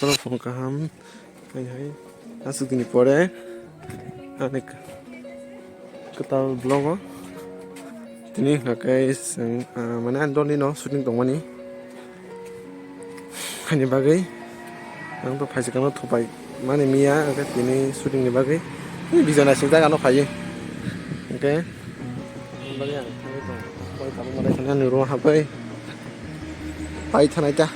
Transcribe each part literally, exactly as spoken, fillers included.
Phone kaham. Hai hai. Aswk dini pore ani kwtal vlog o tini hwnkha khe chwng, ah, mane ani dolni no shooting tongmani. Ani bagwi ang to phaisa kano thupai mani miya, hwnkhe tini shooting ni bagwi tini video naisingjak ano phaiwi. Hwnkhe ani bagwi ang thangwi tongo. Bai tabuk malai thani ani room o habwi pai thanai ta.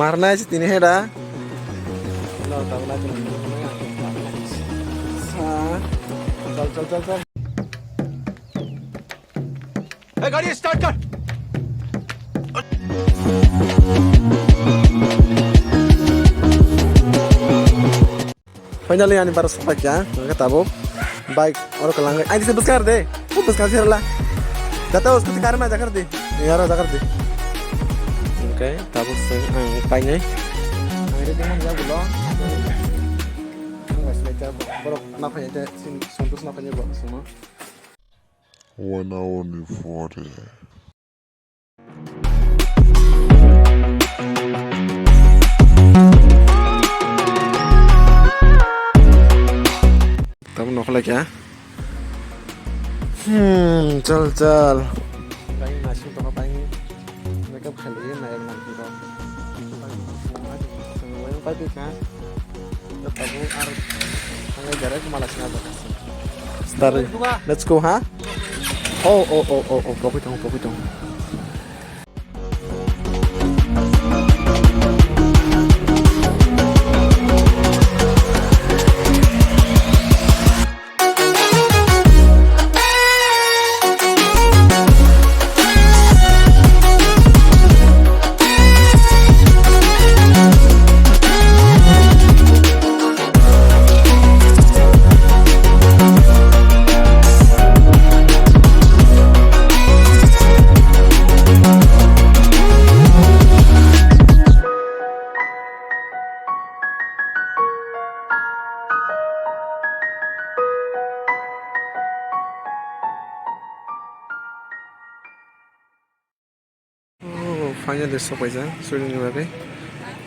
Marnai se tini heda. Chal, chal, chal, chal. Hey, gari start kar. Finally, ani bara sokphaikha, hwnkhe tabuk bike oro kwlangwi. Aini se bwskang de, o bwskang se rwla. Jata o scooty kar ma jakar di, yara jakar di. Hwnkhe tabuk se ang painai. Ang ready man ya bulo. Ang wasilai ta borok na phai te sin Santosh na phai borok suma. One hour ni pore. Tabuk nokholai kha. Hmm, chal, chal. Pai nasing tongkha, pai makeup khali nai nang tiro. Pai twi kha. Tabuk ar ang direct mala sina. Star, let's go, ha? Oh, oh, oh, oh, oh, pokoi tong, pokoi tong. Oh, finally sok paijak shooting ni bagwi.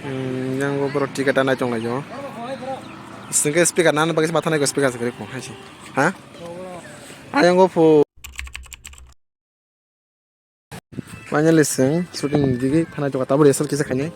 Hmm, yang bo borok ticket anai tong lai o. Sengke speaker nana bagwi ma thanai ko speaker se khe ko hai se. Ha? Ayang go phu. Finally, chwng shooting ni digwi phanai tongkha, tabuk rehearsal kisa khainai.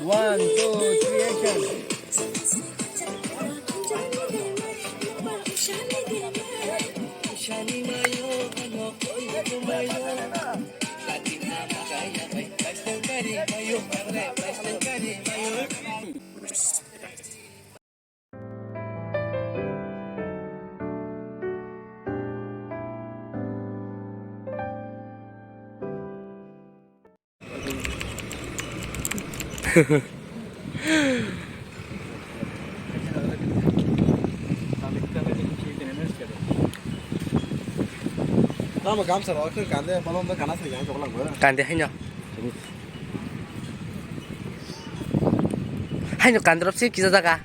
One, two, three, action. Tamo gamsa rok khe kande, bolong do gana sai yang joklang bo. Kande haino. Haino kande rok se kisa jaga.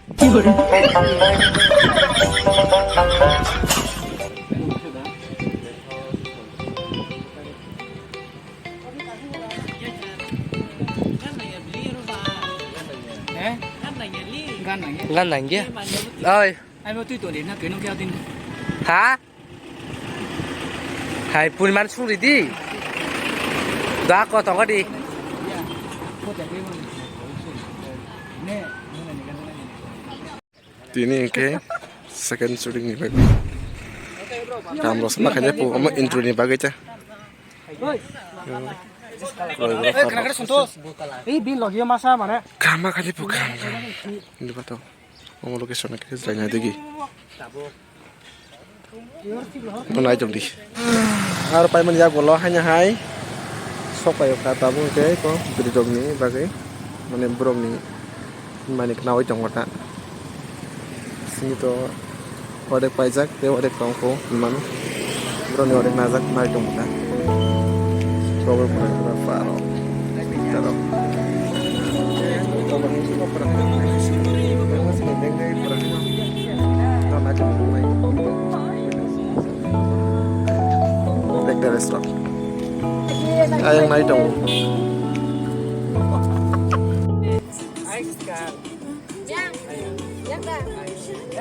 Eh? Gan nangya? Gan nangya? Oi. Ai bo twi toni na keno kya din. Ha? Hai, puriman sung ridi. Da ko tongo di. Tini hingke second shooting ni bagwi. Kam rosma khaide po omo intro ni bagwi ta. Choreographer rok. Ei bin logio masa mane. Kama khaide po kam. Ini bato. Omo location ke jaina digi. Bo nai tong di. Aro paimani yagulo haino hai sok paio kha tabuk hwnkhe eko bwrwi rokni bagwi mane borokni mani khnaui tongo ta. Simi to odek paijak tei odek tongkho hinmano borokni odek najak nai tongkha. Problem pura pura paro. Ekta restaurant. Ayang nai tongo.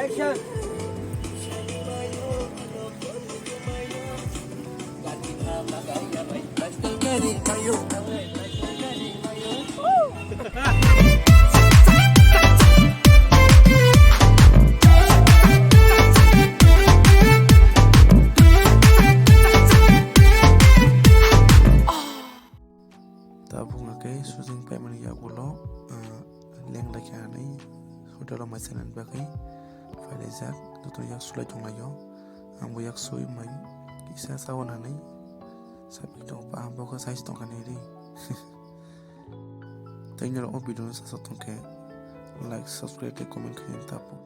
Action. Tabuk hwnkhe shooting paimani yagulo, ah, lenglaikha hinwi hotel o mai sanani bagwi phailaijak, joto yak sulai tonglaio. Ang bo yak sui mai kisa saui hinwi saphi tongo, bo khe sai se tongkha nini. Tei norok o video no chajak tongkhe like, subscribe tei comment khaina tabuk.